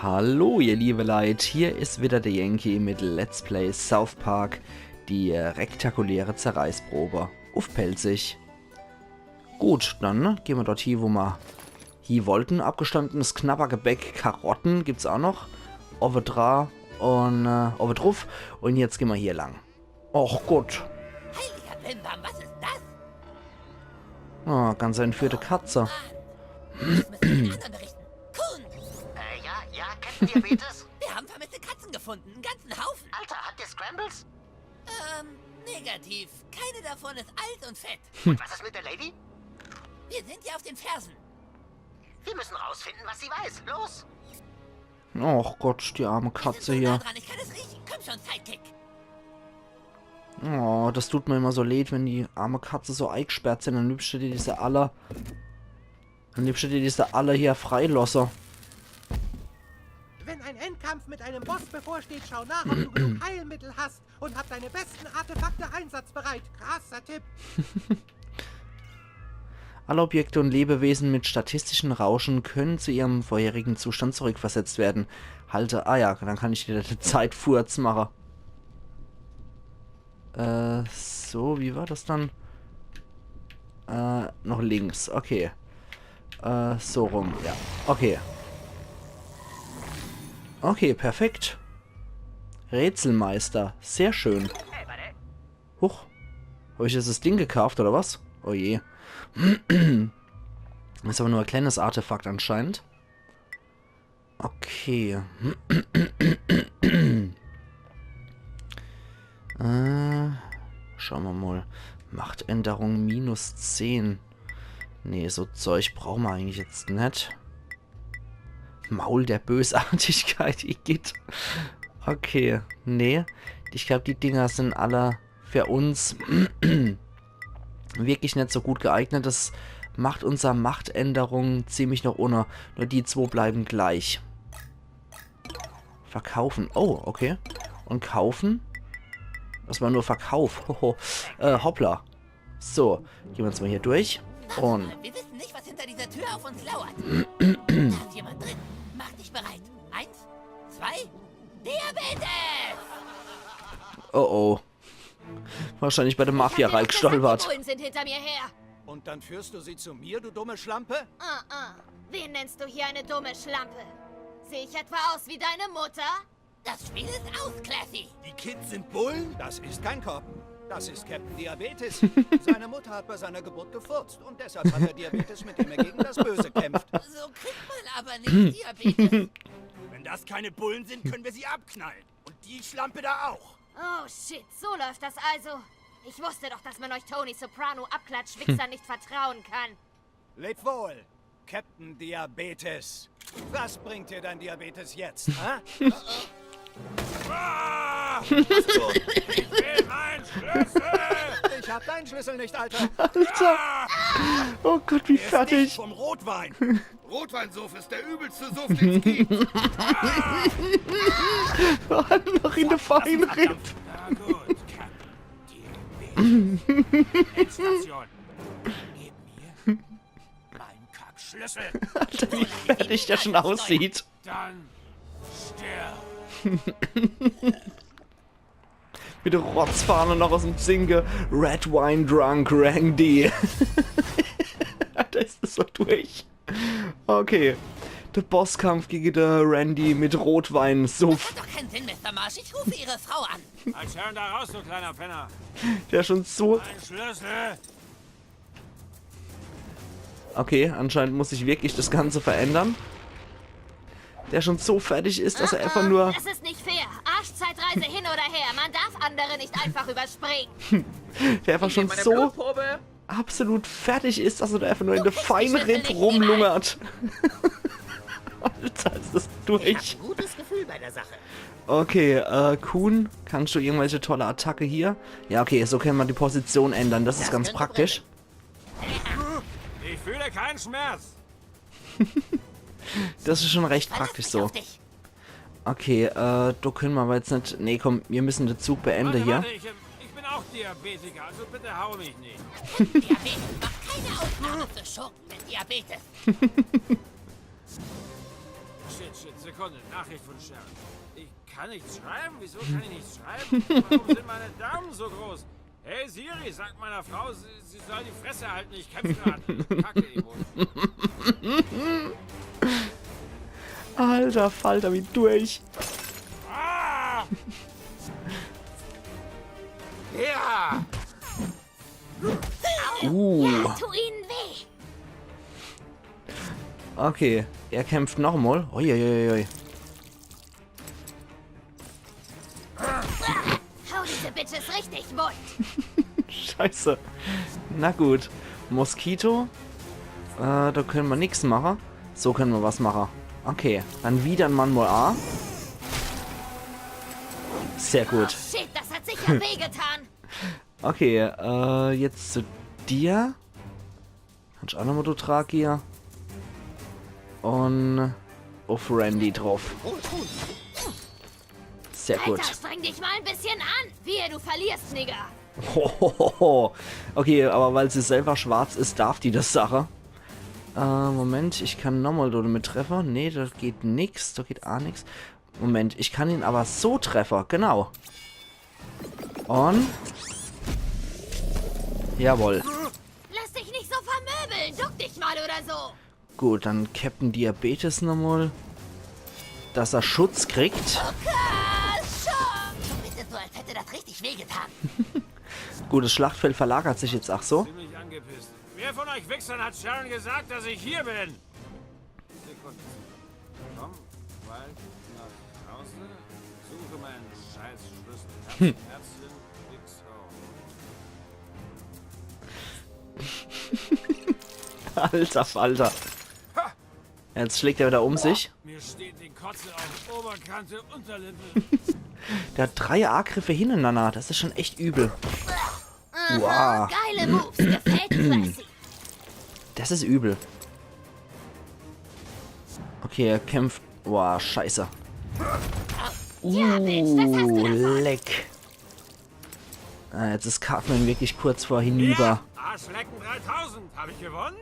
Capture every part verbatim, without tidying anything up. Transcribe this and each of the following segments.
Hallo, ihr liebe Leit, hier is wieder de Yankee mit Let's Play South Park, die, äh, rektakuläre Zerreißprobe uff Pälzisch. Gut, dann gehn mer dort hie, wo mer hie wollten. Abgestandenes Knabbergebäck, Karotten gibt's aa noch. Owwe dra un, äh, owwe druff. Un jetzt gehn mer hier lang. Och Gott. Heiliger Bimbam, was ist das? Ah, ganz entführte Katze. Mann, das müssen wir den anderen berichten. Kuhn! Äh, ja, ja, Captain Diabetes? Wir haben vermisste Katzen gefunden, einen ganzen Haufen. Alter, habt ihr Scrambles? Ähm, negativ. Keine davon ist alt und fett. Und was ist mit der Lady? Wir sind ihr auf den Fersen. Wir müssen rausfinden, was sie weiß. Los! Och Gott, die arme Katze hier. Wir sind so nah dran, ich kann es riechen. Komm schon, Sidekick. Oh, das tut mer immer so leed, wenn die arme Katze so eigsperrt sin. Am liebschte dät ich se alle, am liebschte dät ich se alle hier freilosse. Wenn ein Endkampf mit einem Boss bevorsteht, schau nach, ob du genug Heilmittel hast und hab deine besten Artefakte einsatzbereit. Krasser Tipp. Alle Objekte und Lebewesen mit statistischem Rauschen können zu ihrem vorherigen Zustand zurückversetzt werden. Halte, ah ja, dann kann ich wieder de Zeitfurz mache. Äh, so, wie war das dann? Äh, noch links, okay. Äh, so rum, ja. Okay. Okay, perfekt. Rätselmeister, sehr schön. Huch. Hab ich jetzt das Ding gekauft, oder was? Oh je. Is aber nur e kleines Artefakt anscheinend. Okay. Äh, schau mer mol. Machtänderung minus zehn. Nee, so Zeug brauch mer eigentlich jetzt net. Maul der Bösartigkeit, igitt. Okay, nee. Ich glaub, die Dinger sin alle für uns wirklich net so gut geeignet. Das macht unser Machtänderung ziemlich noch unne. Nur die zwo bleiben gleich. Verkaufen. Oh, okay. Und kaufen. Das war nur Verkauf. Hoho. Äh, hoppla. So, gehn mer jetzt mol hier durch. Und wir wissen nicht, was hinter dieser Tür auf uns lauert. Da ist jemand drin. Mach dich bereit. Eins, zwei, Diabetes! Oh oh. Wahrscheinlich bei der Mafia reigestolpert. Ich hab dir doch gesagt, die Bullen sind hinter mir her. Und dann führst du sie zu mir, du dumme Schlampe? Uh-uh. Wen nennst du hier eine dumme Schlampe? Sehe ich etwa aus wie deine Mutter? Das Spiel ist aus, Classy. Die Kids sind Bullen? Das ist kein Cop. Das ist Captain Diabetes. Seine Mutter hat bei seiner Geburt gefurzt und deshalb hat er Diabetes, mit dem er gegen das Böse kämpft. So kriegt man aber nicht Diabetes. Wenn das keine Bullen sind, können wir sie abknallen. Und die Schlampe da auch. Oh shit, so läuft das also. Ich wusste doch, dass man euch Tony Soprano Abklatschwichsern nicht vertrauen kann. Leb wohl, Captain Diabetes. Was bringt dir dein Diabetes jetzt, ha? Ah! Ich will meinen Schlüssel! Ich hab deinen Schlüssel nicht, Alter. Alter! Oh Gott, wie fertig. Er ist dicht vom Rotwein. Rotweinsuff ist der übelste Suff, den's gibt. Vor allem noch in der Feinripp. Na gut, Captain. Endstation. Neben mir. Mein Kackschlüssel. Alter, wie fertig der schon aussieht. Dann stirb. Mit der Rotzfahne noch aus dem Zinke. Red Wine Drunk Randy. Da is es so durch. Okay. Der Bosskampf gegen der Randy mit Rotweinsuff. Das hat doch keinen Sinn, Mister Marsh. Ich rufe Ihre Frau an. Als Herrn da raus, du kleiner Penner. Der schon so. Mein Schlüssel. Okay, anscheinend muss sich wirklich das Ganze verändern. Der schon so fertig ist, dass er einfach nur. Es ist nicht fair. Arschzeitreise hin oder her. Man darf andere nicht einfach überspringen. Der einfach schon so absolut fertig ist, dass er da einfach nur in der Feinripp rumlungert. Alter, is das durch. Ich hab ein gutes Gefühl bei der Sache. Okay, äh, Kuhn, kannst du irgendwelche tolle Attacke hier? Ja, okay, so kann man die Position ändern. Das ist ganz praktisch. Ich fühle keinen Schmerz. Das is schon recht praktisch so. Okay, äh, do könne mer aber jetzt net. Nee, komm, mir müssen den Zug beende hier. Warte, warte, ich, ich bin auch Diabetiker, also bitte hau mich nicht. Diabetes macht keine Ausnahme für Schurken mit Diabetes. Shit, shit, Sekunde, Nachricht von Sharon. Ich kann nichts schreiben? Wieso kann ich nichts schreiben? Warum sind meine Daumen so groß? Hey Siri, sag meiner Frau, sie, sie soll die Fresse halten, ich kämpfe gerade. Kacke-Emoji. Alter Falter, wie durch. Ah! Ja! Uh. Ja, tu ihnen weh. Okay, er kämpft nochmal. Uiuiui. Hau diese Bitches richtig wund. Scheiße. Na gut. Moskito. Äh, da können wir nix machen. So können wir was machen. Okay, dann widern man mal a. Sehr gut. Shit, das hat sicher wehgetan. Okay, äh, jetzt zu dir. Kannst auch nochmal Dothraki. Und auf Randy drauf. Sehr gut. Alter, streng dich mal ein bisschen an. Wehe, du verlierst, Nigga. Hohoho. Okay, aber weil sie selber schwarz ist, darf die das Sache. Äh, Moment, ich kann nochmal damit treffen. Nee, da geht nix, da geht a nix. Moment, ich kann ihn aber so treffen, genau. Und... Jawohl. Lass dich nicht so vermöbeln. Duck dich mal oder so. Gut, dann Captain Diabetes nochmal. Dass er Schutz kriegt. Karl, schon. Bitte so, als hätte das richtig wehgetan. Gut, das Schlachtfeld verlagert sich jetzt, ach so. Ziemlich angepisst. Wer von euch Wichsern hat Sharon gesagt, dass ich hier bin? Sekunde. Komm bald nach Hause. Suche meinen Scheißschlüssel. Herzchen, Herzchen, X O. Alter Falter. Jetzt schlägt er wieder um sich. Mir steht die Kotze auf Oberkante, Unterlippe. Der hat drei Agriffe hintereinander. Das ist schon echt übel. Wow. Geile Moves. Gefällt mir, Classy. Das ist übel. Okay, er kämpft. Boah, scheiße. Ja, Bitch, das hast du Uh, davon. Leck. Ah, jetzt ist Cartman wirklich kurz vor hinüber. Arschlecken dreitausend. Hab ich gewonnen?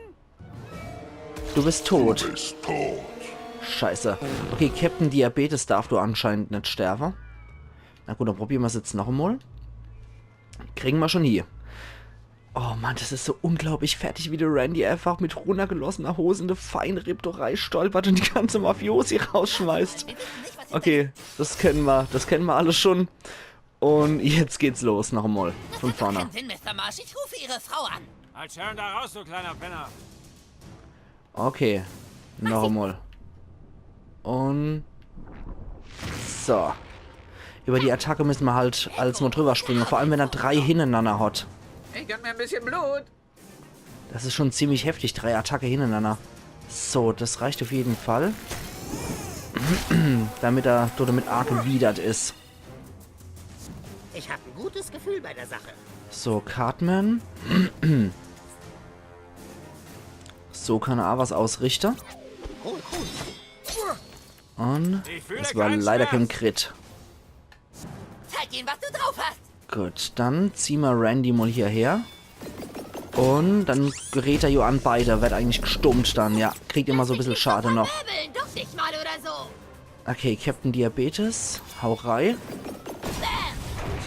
Du bist tot. Bist tot. Scheiße. Okay, Captain Diabetes darf du anscheinend nicht sterben. Na gut, dann probieren wir's jetzt noch einmal. Kriegen wir schon hier. Oh Mann, das ist so unglaublich fertig, wie der Randy einfach mit runtergelassener Hose in die Feinripp da reistolpert und die ganze Mafiosi rausschmeißt. Okay, das kennen wir, das kennen wir alles schon. Und jetzt geht's los, noch einmal. Von vorne. Keinen Sinn, Mister Marsh. Ich rufe Ihre Frau an. Halt Sharon da raus, du kleiner Penner. Okay, noch einmal. Und so. Über die Attacke müssen wir halt als mal drüber springen, vor allem wenn er drei hintereinander hat. Ich gönn mir ein bisschen Blut. Das ist schon ziemlich heftig, drei Attacke hintereinander. So, das reicht auf jeden Fall. Damit er damit arg gewidert ist. Ich habe ein gutes Gefühl bei der Sache. So, Cartman. So kann er auch was ausrichten. Cool, cool. Und Ich fühle das war keinen leider kein Schmerz. Crit. Zeig ihnen, was du drauf hast. Gut, dann ziehen wir Randy mal hierher. Und dann gerät er ja an beide, wird eigentlich gestummt dann, ja. Kriegt immer so ein bisschen Schade noch. Vermöbeln. Duck dich mal oder so. Okay, Captain Diabetes, hau rein.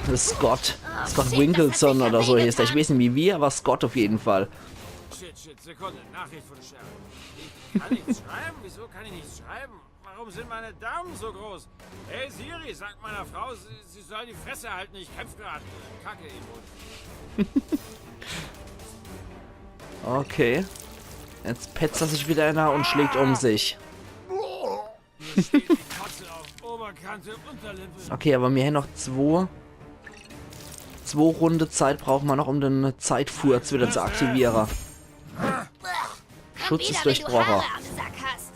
Das ist Scott. Scott Winkleson oder so heißt er. Ich weiß nicht wie wir, aber Scott auf jeden Fall. Shit, shit, Sekunde. Nachricht von Sharon. Ich kann nichts schreiben? Wieso kann ich nichts schreiben? Warum sind meine Daumen so groß? Hey Siri, sag meiner Frau, sie, sie soll die Fresse halten. Ich kämpfe gerade. Kacke-Emoji. Okay. Jetzt petzt er sich wieder einer und schlägt um sich. Mir steht die Kotze auf Oberkante, Unterlippe. Okay, aber mir haben noch zwei, zwei Runde Zeit brauchen wir noch, um den Zeitfurz wieder zu aktivieren. Schutz ist Wieder, wenn du durchbrochen. Haare am Sack hast.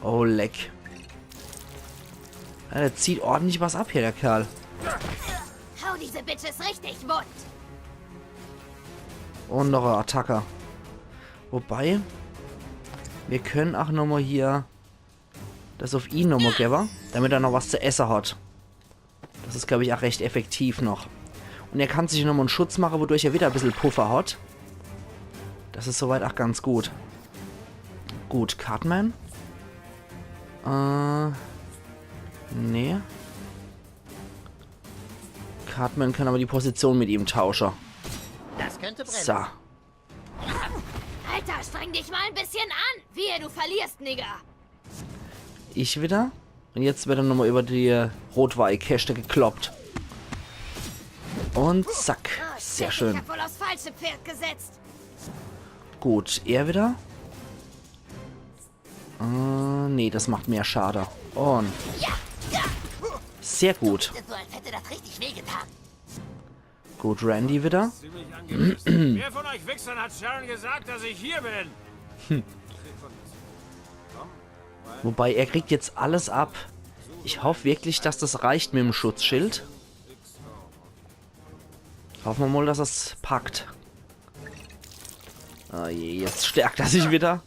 Oh, leck. Ja, der zieht ordentlich was ab hier, der Kerl. Hau diese Bitches richtig wund. Und noch eine Attacke. Wobei, wir können auch nochmal hier das auf ihn nochmal geben, damit er noch was zu essen hat. Das ist, glaube ich, auch recht effektiv noch. Und er kann sich nochmal einen Schutz machen, wodurch er wieder ein bisschen Puffer hat. Das ist soweit auch ganz gut. Gut, Cartman. Äh, nee. Cartman kann aber die Position mit ihm tausche. Das könnte brennen. So. Alter, streng dich mal ein bisschen an. Wehe, du verlierst, Nigger. Ich wieder. Und jetzt wird er nochmal über die Rotweinkeschte gekloppt. Und zack. Oh, Sehr shit, schön. Ich hab wohl aufs falsche Pferd gesetzt. Gut, er wieder. Äh, nee, das macht mehr Schade. Und Ja, ja. sehr gut. So, als hätte das richtig wehgetan. Gut, Randy wieder. Ziemlich angepisst. Wer von euch Wichsern hat Sharon gesagt, dass ich hier bin? Wobei, er kriegt jetzt alles ab. Ich hoffe wirklich, dass das reicht mit dem Schutzschild. Hoffen wir mal, dass es packt. Oh je, jetzt stärkt er sich wieder.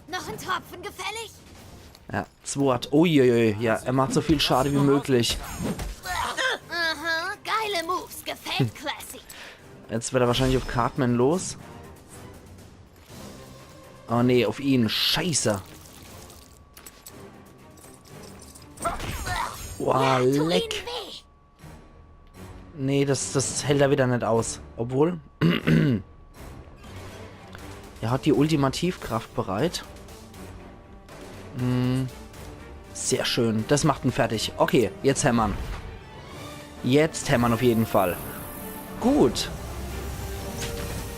Noch ein Tropfen gefällig? Ja, zwei hat. Uiuiui, ja, er macht so viel Schade wie möglich. Aha, geile Moves. Gefällt Classy. Jetzt wird er wahrscheinlich auf Cartman los. Oh nee, auf ihn. Scheiße. Wow, Tu leck. ihnen weh. Nee, das, das hält er wieder nicht aus. Obwohl. Er hat die Ultimativkraft bereit. Hm. Sehr schön. Das macht ihn fertig. Okay, jetzt hämmern. Jetzt hämmern auf jeden Fall. Gut.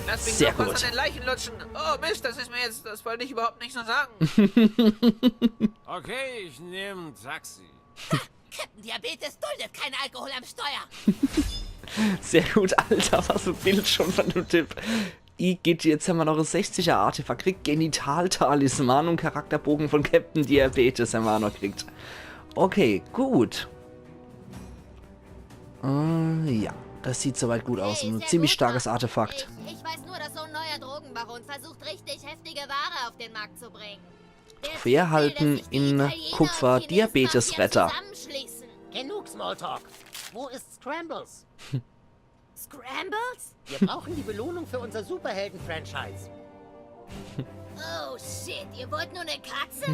Lass mich Sehr noch was gut. An den Leichen lutschen. Oh Mist, das ist mir jetzt, das wollte ich überhaupt nicht so sagen. Okay, ich nehme ein Taxi. Captain Diabetes duldet keinen Alkohol am Steuer. Sehr gut, Alter, was e Bild schon von dem Typ. Igitt, jetzt hämmer noch e sechziger Artefakt kriegt. Genitaltalisman und Charakterbogen von Captain Diabetes hämmer noch kriegt. Okay, gut. Äh, ja, das sieht soweit gut aus. Hey, Ein sehr ziemlich gut, starkes Mann. Artefakt. Ich, ich weiß nur, dass so ein neuer Drogenbaron versucht, richtig heftige Ware auf den Markt zu bringen. Der Trophäe erhalten Typ will, dass sich die in Italiener Kupfer, und Chinesen Diabetes-Retter. Zusammenschließen. Genug Smalltalk. Wo ist Scrambles? Scrambles? Wir brauchen die Belohnung für unser Superhelden-Franchise. Oh shit, ihr wollt nur eine Katze?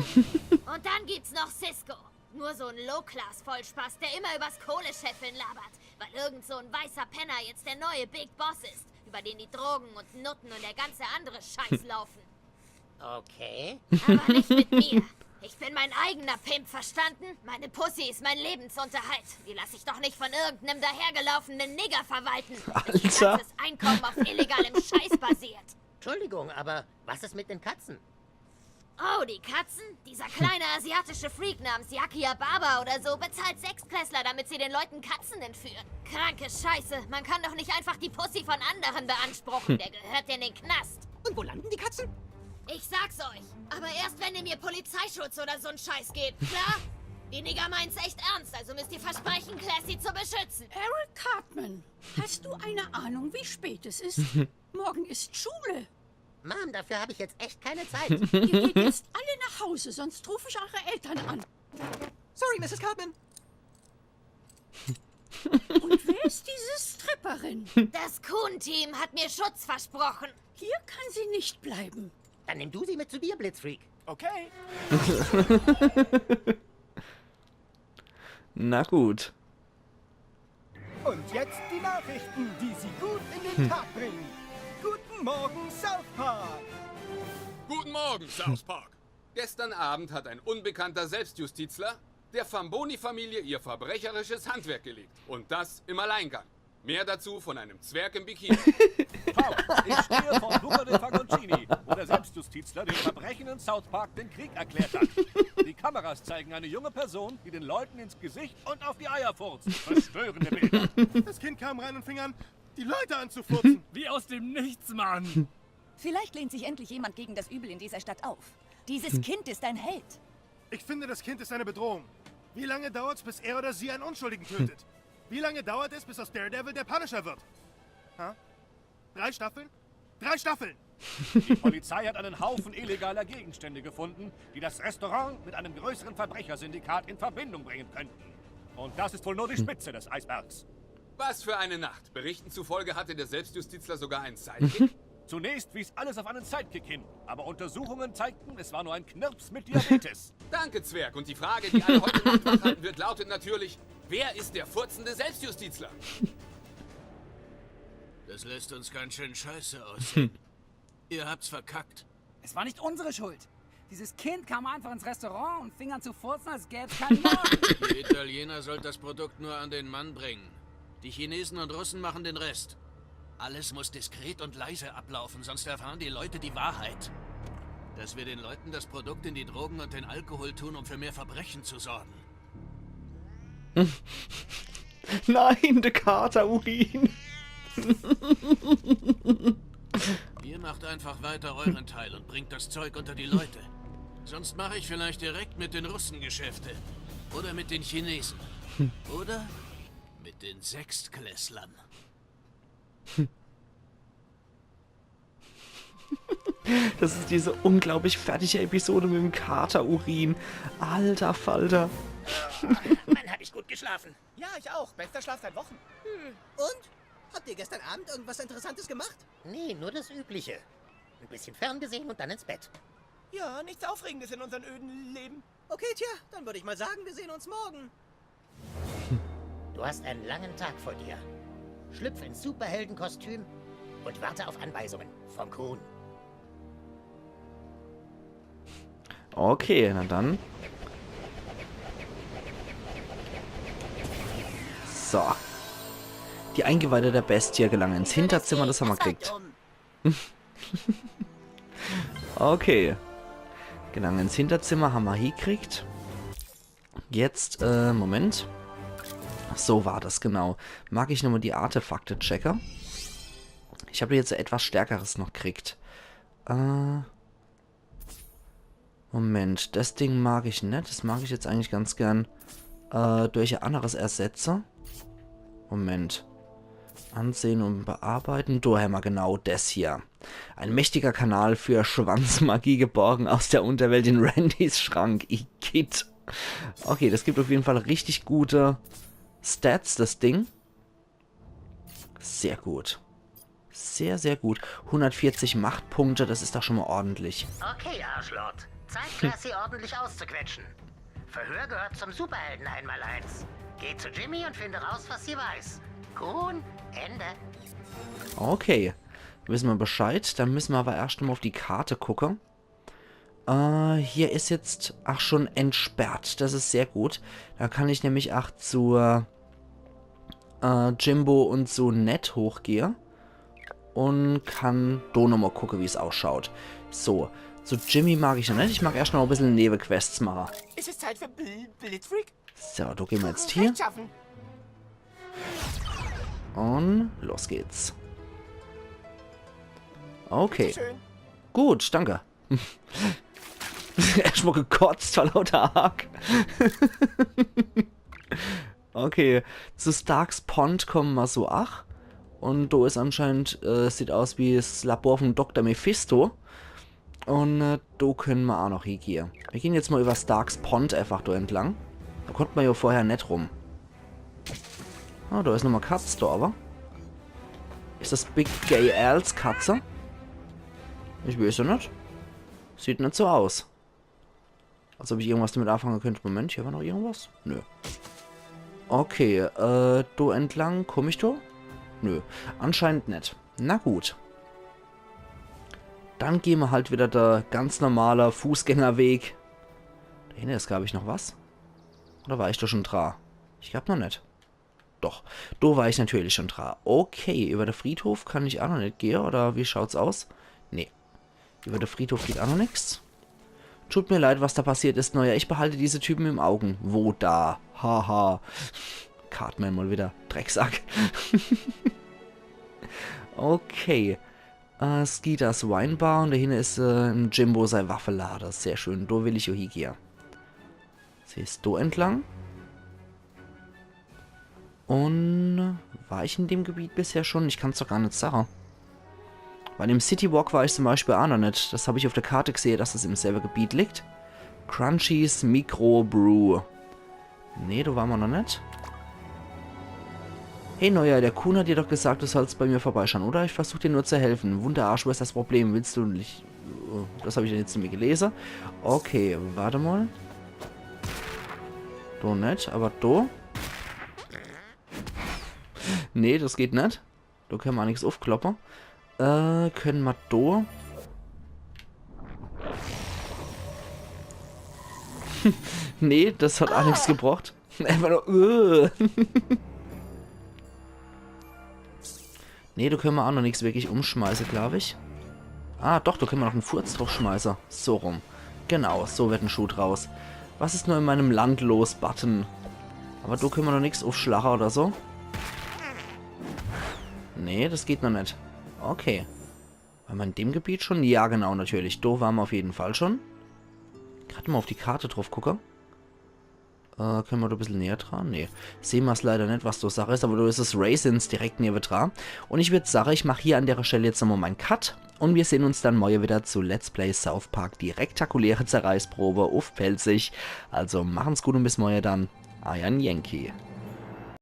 Und dann gibt's noch Cisco. Nur so ein Low-Class-Vollspaß, der immer übers Kohle-Scheffeln labert, weil irgend so ein weißer Penner jetzt der neue Big Boss ist, über den die Drogen und Nutten und der ganze andere Scheiß laufen. Okay. Aber nicht mit mir. Ich bin mein eigener Pimp, verstanden? Meine Pussy ist mein Lebensunterhalt. Die lass ich doch nicht von irgendeinem dahergelaufenen Nigger verwalten, dessen Alter. ganzes Einkommen auf illegalem Scheiß basiert. Entschuldigung, aber was ist mit den Katzen? Oh, die Katzen? Dieser kleine asiatische Freak namens Jackie Baba oder so bezahlt Sechstklässler, damit sie den Leuten Katzen entführen. Kranke Scheiße, man kann doch nicht einfach die Pussy von anderen beanspruchen. Der gehört in den Knast. Und wo landen die Katzen? Ich sag's euch, aber erst wenn ihr mir Polizeischutz oder so'n Scheiß gebt, klar? Die Nigger meien's echt ernst, also müsst ihr versprechen, Classy zu beschützen. Eric Cartman, hast du eine Ahnung, wie spät es ist? Morgen ist Schule. Mom, dafür habe ich jetzt echt keine Zeit. Ihr geht jetzt alle nach Hause, sonst rufe ich eure Eltern an. Sorry, Misses Cartman. Und wer ist diese Stripperin? Das Coon-Team hat mir Schutz versprochen. Hier kann sie nicht bleiben. Dann nimm du sie mit zu dir, Blitzfreak. Okay. Na gut. Und jetzt die Nachrichten, die Sie gut in den Tag bringen. Guten Morgen, South Park. Guten Morgen, South Park. Gestern Abend hat ein unbekannter Selbstjustizler der Famboni-Familie ihr verbrecherisches Handwerk gelegt. Und das im Alleingang. Mehr dazu von einem Zwerg im Bikini. Ich stehe vor Buca de Fagoncini, wo der Selbstjustizler dem Verbrechen in South Park den Krieg erklärt hat. Die Kameras zeigen eine junge Person, die den Leuten ins Gesicht und auf die Eier furzt. Verstörende Bilder. Das Kind kam rein und fing an, die Leute anzufurzen. Wie aus dem Nichts, Mann. Vielleicht lehnt sich endlich jemand gegen das Übel in dieser Stadt auf. Dieses Kind ist ein Held. Ich finde, das Kind ist eine Bedrohung. Wie lange dauert's, bis er oder sie einen Unschuldigen tötet? Wie lange dauert es, bis aus Daredevil der Punisher wird? Ha? Drei Staffeln? Drei Staffeln! Die Polizei hat einen Haufen illegaler Gegenstände gefunden, die das Restaurant mit einem größeren Verbrechersyndikat in Verbindung bringen könnten. Und das ist wohl nur die Spitze des Eisbergs. Was für eine Nacht. Berichten zufolge hatte der Selbstjustizler sogar einen Sidekick. Zunächst wies alles auf einen Sidekick hin, aber Untersuchungen zeigten, es war nur ein Knirps mit Diabetes. Danke, Zwerg. Und die Frage, die alle heute Nacht wach halten wird, lautet natürlich: Wer ist der furzende Selbstjustizler? Das lässt uns ganz schön scheiße aussehen. Ihr habt's verkackt. Es war nicht unsere Schuld. Dieses Kind kam einfach ins Restaurant und fing an zu furzen, als gäb's keinen Morgen. Die Italiener sollten das Produkt nur an den Mann bringen. Die Chinesen und Russen machen den Rest. Alles muss diskret und leise ablaufen, sonst erfahren die Leute die Wahrheit. Dass wir den Leuten das Produkt in die Drogen und den Alkohol tun, um für mehr Verbrechen zu sorgen. Nein, der Katerurin. Ihr macht einfach weiter euren Teil und bringt das Zeug unter die Leute. Sonst mache ich vielleicht direkt mit den Russen Geschäfte. Oder mit den Chinesen. Oder mit den Sechstklässlern. Das ist diese unglaublich fertige Episode mit dem Katerurin. Alter Falter. Mann, hab ich gut geschlafen. Ja, ich auch. Bester Schlaf seit Wochen. Und? Habt ihr gestern Abend irgendwas Interessantes gemacht? Nee, nur das Übliche. Ein bisschen ferngesehen und dann ins Bett. Ja, nichts Aufregendes in unseren öden Leben. Okay, tja, dann würde ich mal sagen, wir sehen uns morgen. Du hast einen langen Tag vor dir. Schlüpf ins Superheldenkostüm und warte auf Anweisungen vom Kuhn. Okay, na dann. So. Die Eingeweide der Bestie gelangen ins Hinterzimmer, das haben wir gekriegt. Okay. Gelangen ins Hinterzimmer, haben wir hingekriegt. Jetzt, äh, Moment. So war das, genau. Mag ich nochmal die Artefakte checke. Ich habe jetzt etwas Stärkeres noch gekriegt. Äh, Moment, das Ding mag ich net. Das mag ich jetzt eigentlich ganz gern äh, durch ein anderes ersetze. Moment. Ansehen und bearbeiten. Do hämmer genau das hier. Ein mächtiger Kanal für Schwanzmagie geborgen aus der Unterwelt in Randys Schrank. Igitt. Okay, das gibt auf jeden Fall richtig gute Stats, das Ding. Sehr gut. Sehr, sehr gut. Hundertvierzig Machtpunkte, das ist doch schon mal ordentlich. Okay, Arschlord. Zeit, Classy ordentlich auszuquetschen. Verhör gehört zum Superhelden einmal eins. Geh zu Jimmy und finde raus, was sie weiß. Kuhn, Ende. Okay. Wissen wir Bescheid. Dann müssen wir aber erst mal auf die Karte gucken. Äh, hier ist jetzt, ach, schon entsperrt. Das ist sehr gut. Da kann ich nämlich ach zur äh, Jimbo und zu Ned hochgehe. Und kann do nochmal gucke, wie's ausschaut. So, zu Jimmy mag ich noch net. Ich mag erst noch ein bisschen Nebenquests mache. Ist es Zeit für Bl Blitzfreak? So, do gehen wir jetzt hier. Rechtschaffen. Und los geht's. Okay, Schön. gut, danke. Erstmal gekotzt vor lauter Hack. Okay, zu Starks Pond kommen wir so ach. Und do ist anscheinend, äh, sieht aus wie das Labor vom Doktor Mephisto. Und äh, do können wir auch noch hingehen. Wir gehen jetzt mal über Starks Pond einfach do entlang. Da konnte man ja vorher net rum. Ah, da ist nochmal Katz da, aber. Ist das Big Gay Als Katze? Ich weiß ja net. Sieht net so aus. Als ob ich irgendwas damit anfangen könnte. Moment, hier war noch irgendwas? Nö. Okay, äh, do entlang komm ich do? Nö, anscheinend net. Na gut. Dann gehen wir halt wieder der ganz normale Fußgängerweg. Da hinten ist, glaub ich, noch was. Oder war ich da schon dra? Ich glaub noch net. Doch, do war ich natürlich schon dra. Okay, über den Friedhof kann ich auch noch net gehe, oder wie schaut's aus? Nee. Über den Friedhof geht auch noch nix. Tut mir leid, was da passiert ist, Neuer. Ich behalte diese Typen im Augen. Wo da? Haha. Cartman mal wieder. Drecksack. Okay. Äh, Skeeter's Wine Bar und dahinter ist äh, im Jimbo sei Waffelade. Sehr schön. Do will ich jo hiegehe. Siehst du entlang? Und war ich in dem Gebiet bisher schon? Ich kann's doch gar net sagen. Bei dem City Walk war ich zum Beispiel auch noch net. Das hab ich auf der Karte gesehen, dass es im selben Gebiet liegt. Crunchies Micro Brew. Nee, do waren wir noch net. Hey Neuer, der Kuhn hat dir doch gesagt, du sollst bei mir vorbeischauen, oder? Ich versuch dir nur zu helfen. Wunderarsch, wo ist das Problem? Willst du nicht... Oh, das hab ich jetzt net mehr gelese. Okay, wart mol. Do net, awwer do. Nee, das geht net. Do kenne mer nix uffkloppe. Äh, kenne mer do. Nee, das hat aa nix gebracht. Einfach nur, äh. Nee, do kenne mer aa noch nix wirklich umschmeiße, glaab ich. Ah, doch, do kenne mer noch en Furz druffschmeiße. So rum. Genau, so werd en Schuh draus. Was ist nur in meinem Land los, Button? Awwer do kenne mer noch nix uffschlache oder so. Nee, das geht noch net. Okay. War mer in dem Gebiet schon? Ja, genau, natürlich. Do war mer uff jeden Fall schon. Grad mol uff die Karte druff gucke. Äh, kenne mer do e bissel näher dran? Nee. Sehe mer's leider net, was do Sach is, awwer do is es Raisins direkt newedran. Un ich würd sage, ich mach hier an dere Stell jetzt nochmol mein Cut. Un mir sehn uns dann morje widder zu Let's Play South Park, die rektakuläre Zerreißprobe uff Pälzisch. Also machen's gut un bis morje dann. Eier Yankee.